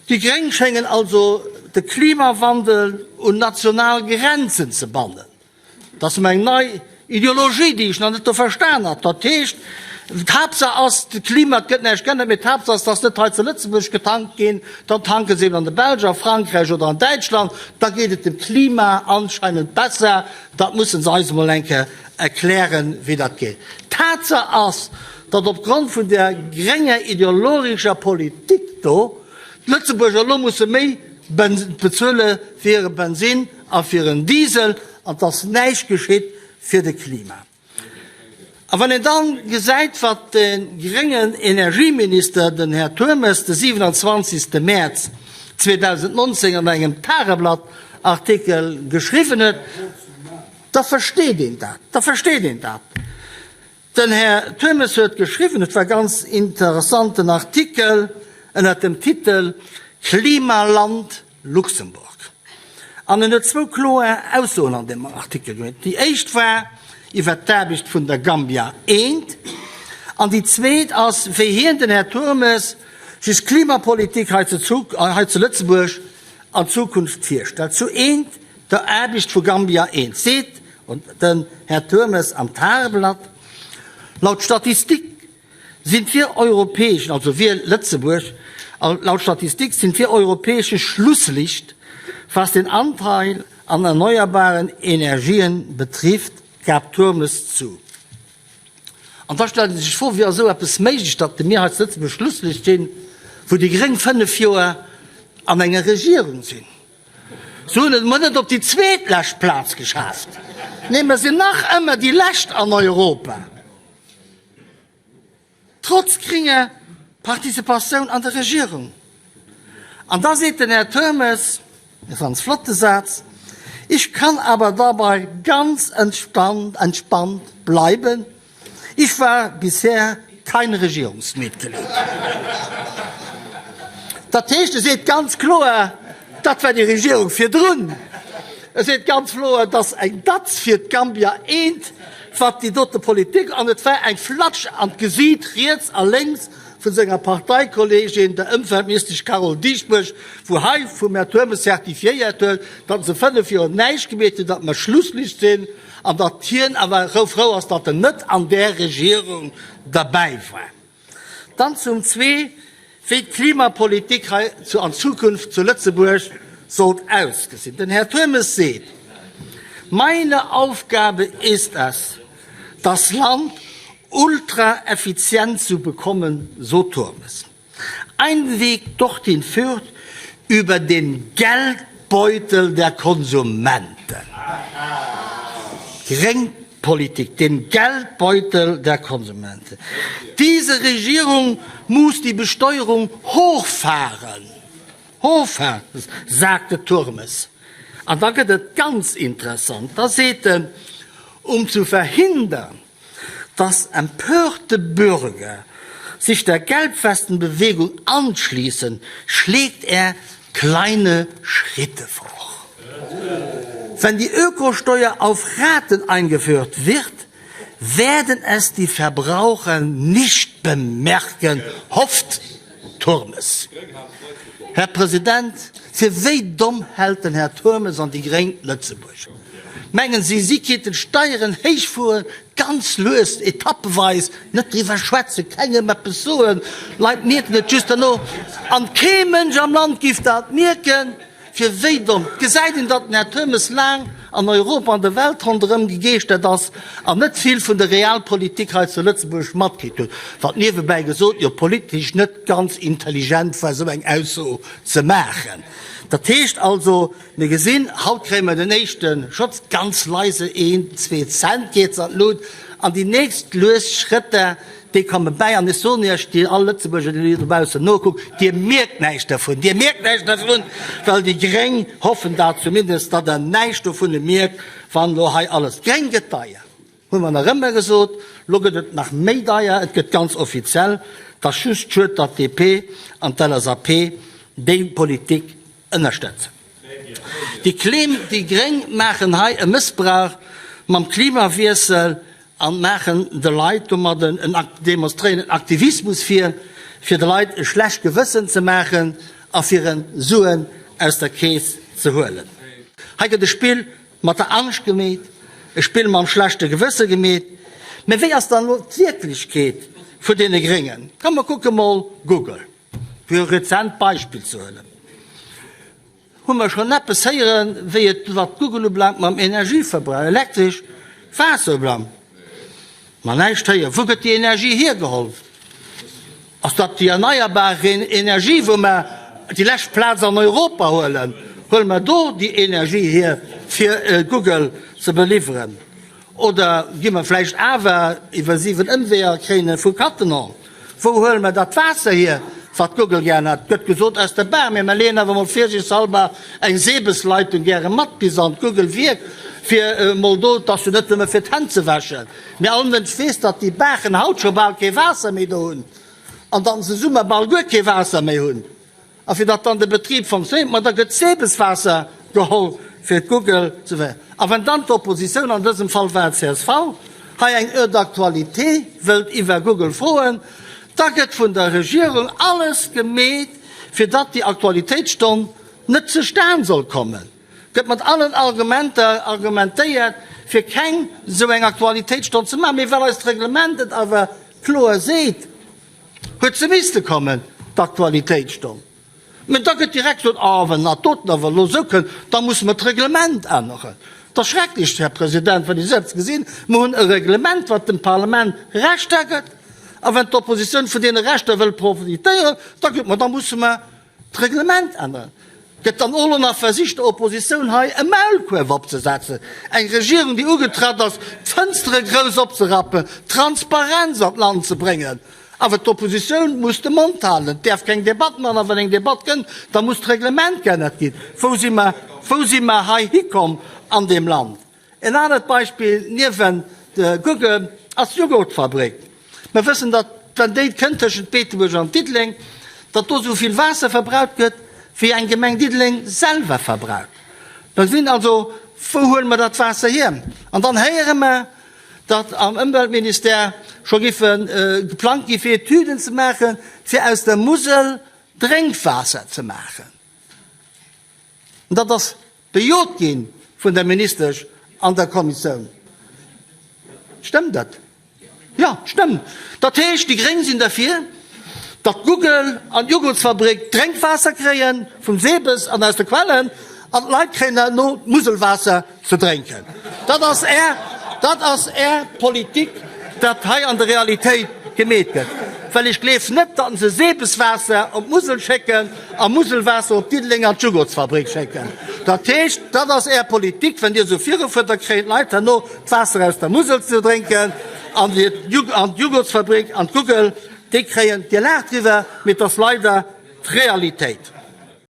Déi Gréng schéngen also de Klimawandel un national Grenzen ze bannen. Dat ass eng nei Ideologie, déi ech nach net do verstan hat. Dat heescht, d'Haaptsaach ass, de Klima, et gëtt näischt geännert, mee d'Haaptsaach ass, dass net hei zu Lëtzebuerg getankt ginn, dann tanke se eben an der Belsch, a Frankräich oder an Däitschland, da geet et dem Klima anscheinend besser. Dat musse se eis emol eng Kéier erklären, wéi dat geet. Tatsaach ass, datt opgrond vun där grénger ideologescher Politik do d'Lëtzebuerger elo musse méi bezuele fir hire Bensinn a fir hiren Diesel an dass näischt geschitt fir de Klima. A wann een dann gesäit, wat de gréngen Energieminister, den Här Turmes, de 27. Mäerz 2019 an engem Tageblatt-Artikel geschriwwen huet, da versteet een dat, da versteet een dat. Den Här Turmes huet geschriwwen, et war ganz interessanten Artikel ënnert dem Titel Klimaland Luxemburg. An en huet zwou kloer Aussoen an deem Artikel gemaach. Déi éischt war iwwert d'Aarbecht vun der Gambia eent an déi zweet ass, wéi hien, den Här Turmes, sech d'Klimapolitik hei zu Lëtzebuerg an Zukunft virstellt. Zu eent, der Aarbecht vu Gambia eent, seet den Här Turmes am Tageblatt, Laut Statistik sind wir europäischen, also wir Lëtzebuerg, laut Statistik sind wir europäische Schlusslicht, was den Anteil an erneuerbaren Energien betrifft, gab Turmes zu. An da stellt ee sech d'Fro, Wéi ass esou eppes méiglech, datt mir hei zu Lëtzebuerg Schlusslicht sinn, wou déi Gréng 5 Joer an enger Regierung sinn? Se hunn et emol net op déi zweetlescht Plaz geschaaft, nee, mer sinn nach ëmmer déi Lescht an Europa, trotz grénger Participatioun an der Regierung. An da seet den Här Turmes, e ganz flotte Saz, Ich kann aber dabei ganz entspannt bleiben, ich war bisher kein Regierungsmitglied. Dat heescht, e seet ganz kloer, dat war déi Regierung virdrun, e seet ganz kloer, dass eng Datz fir d'Gambia eent, wat déi dote Politik, an et war eng Flatsch an d'Gesiit riets a lénks, Vun senger Parteikolleegin, der Ëmweltministesch Carole Dieschbourg, wou hei vum Här Turmes certifiéiert huet, datt se 5 Joer näischt gemeet hunn, datt mer Schlusslicht sinn an datt hien awer frou ass, datt en net an där Regierung derbäi war. Dann zum zwee, wéi d'Klimapolitik hei an Zukunft zu Lëtzebuerg sollt ausgesinn. Den Här Turmes seet, Meine Aufgabe ist es, das Land ultraeffizient zu bekommen, so Turmes. Ein Weg dorthin führt über den Geldbeutel der Konsumenten. Gréng Politik, den Geldbeutel der Konsumenten. Diese Regierung muss die Besteuerung hochfahren, hochfahren, sagte Turmes. An da gëtt et ganz interessant, da seet en, um zu verhindern, dass empörte Bürger sich der Gelbwestenbewegung anschließen, schlägt er kleine Schritte vor. Wenn die Ökosteuer auf Raten eingeführt wird, werden es die Verbraucher nicht bemerken, hofft Turmes. Här President, fir wéi domm hält den Här Turmes an déi Gréng Lëtzebuerg? Mengen si, si kéinten d'Steieren héich fueren, ganz lues, etappeweis, net driwwer schwätzen, kengem eppes soen, d'Leit mierken et just derno an kee Mënsch am Land giff dat mierken? Fir wéi domm? Et gesäit een, datt den Här Turmes laang an Europa, an der Welt ronderëm gegeeschtert ass an net vill vun der Realpolitik hei zu Lëtzebuerg matkritt huet, wat niewebäi gesot jo politesch net ganz intelligent war, esou eng Ausso ze maachen. Dat heescht also, mir gesinn, haut kréie mer den éischte Schotz, ganz leise, een, zwee Cent geet se an d'Lut, an déi nächst lues Schrëtter, Déi komme bäi an ech soen Iech, Dir all Lëtzebuerger, déi dir dobaussen nokuckt, Dir mierkt näischt dervun. Dir mierkt näischt dervun, well déi Gréng hoffen dat zumindest, datt Der näischt dovun mierkt, wann elo hei alles gréng gëtt. Deier, hu mer nach ëmmer gesot, elo gëtt et nach méi deier, et gëtt ganz offiziell. Et ass just schued, datt d'DP an d'LSAP déi Politik ënnerstëtzen. Déi Gréng maachen hei e Mëssbrauch mam Klimawiessel An maachen de Leit domadden en demonstréieren en Aktivismus vir, fir de Leit e schlecht Gewëssen ze maachen. a fir en Suen aus der Keess ze huelen. Hei gëtt e Spill mat der Angscht gemeet, e Spill mam schlechte Gewësse gemeet. Mä wéi ass dann elo d'Wierklechkeet vun deene Gréngen? Komm mer kucke mol Google, fir e rezent Beispill ze huelen. Hu mer schonn eppes héieren, wéi et wat Google ubelaangt mam Energieverbrauch, Elektresch, Waasser ubelaangt? Mer näischt héieren. Wou gëtt déi Energie hiergeholl? Ass dat déi erneierbar Energie, wou mer déi lescht Plaz an Europa huelen? Huele mer do déi Energie hier, fir Google ze beliwweren? Oder gi mer vläicht awer iwwer 7 Ëmweeër kréien e vu Cattenom? Wou huele mer dat Waasser hier, wat Google gären hat? Gëtt gesot aus der Baach, mee mer leeën awer mol virsiichtshalber eng Sebesleitung gäre mat bis an d'Google-Wierk, fir mol do, et ass jo net nëmme fir d'Hänn ze wäschen, mee all Mënsch weess, datt déi Baachen haut scho bal kee Waasser méi do hunn an datt se Summer bal guer kee Waasser méi hunn. A fir datt dann de Betrib fonctionnéiert, ma da gëtt Sebeswaasser geholl fir d'Google ze ver. A wann dann d'Oppositioun, an dësem Fall war et csv, hei eng Heure d'actualité wëllt iwwer Google froen, da gëtt vun der Regierung alles gemeet, fir datt déi Aktualitéitsstonn net zustan soll kommen. Gëtt mat allen Argumenter argumentéiert, fir keng esou eng Aktualitéitsstonn ze maachen. Mee well eist Reglement et awer kloer seet, Huet se misste kommen, d'Aktualitéitsstonn. Mä da gëtt direkt gesot, Ah, wann dat doten awer elo esou kënnt, da musse mer d'Reglement änneren. Et ass schrecklech, Här President, wann ech esou eppes gesinn. Mer hunn e Reglement, wat dem Parlament Rechter gëtt, a wann d'Oppositioun vun deene Rechter wëll profitéieren, da gëtt, ma da musse mer D'Reglement änneren. Gëtt dann och elo nach versicht der Oppositioun hei e Maulkuerf opzesetzen. Eng Regierung, déi ugetratt ass, d'Fënstere grouss opzerappen, Transparenz an d'Land ze bréngen. Awer d'Oppositioun muss de Mond halen, et däerf keng Debatt maachen, a wann eng Debatt kënnt, da muss d'Reglement geännert ginn. Wou si mer, wou si mer hei hikomm an deem Land? En anert Beispill niewent Google ass d'Joghurtfabrik. Mer wëssen, datt wann déi kënnt tëschent Beetebuerg an Diddeleng, datt do esou vill Waasser verbraucht gëtt, wéi eng Gemeng Diddeleng selwer verbraucht. Mer gesinn also, wou huele mer dat Waasser hier? An dann héiere mer, datt am Ëmweltministère scho giffe geplangt gi fir Etüden ze maachen, fir aus der Musel Drénkwaasser ze maachen. An dat ass bejot gi vun der Ministesch an der Kommissioun. Stëmmt dat? Jo, stëmmt. Dat heescht, déi Gréng sinn derfir, datt Google an d'Jugurtsfabrik Drénkwaasser kréie vum SEBES an aus de Quellen an d'Leit kréien herno d'Muselwaasser ze drénken. Dat ass Är, dat ass Är Politik, dat hei an der Realitéit gemeet gëtt. Well ech gleef net, datt se Sebeswaasser op d'Musel schécken a Muselwaasser op Diddeleng an d'Jugurtsfabrik schécken. Dat heescht, dat ass Är Politik, wann Dir esou virufuert, da kréien d'Leit herno d'Waasser aus der Musel ze drénken an d'Jugurtsfabrik an d'Google, déi kréien, Dir laacht driwwer, mee et ass leider d'Realitéit.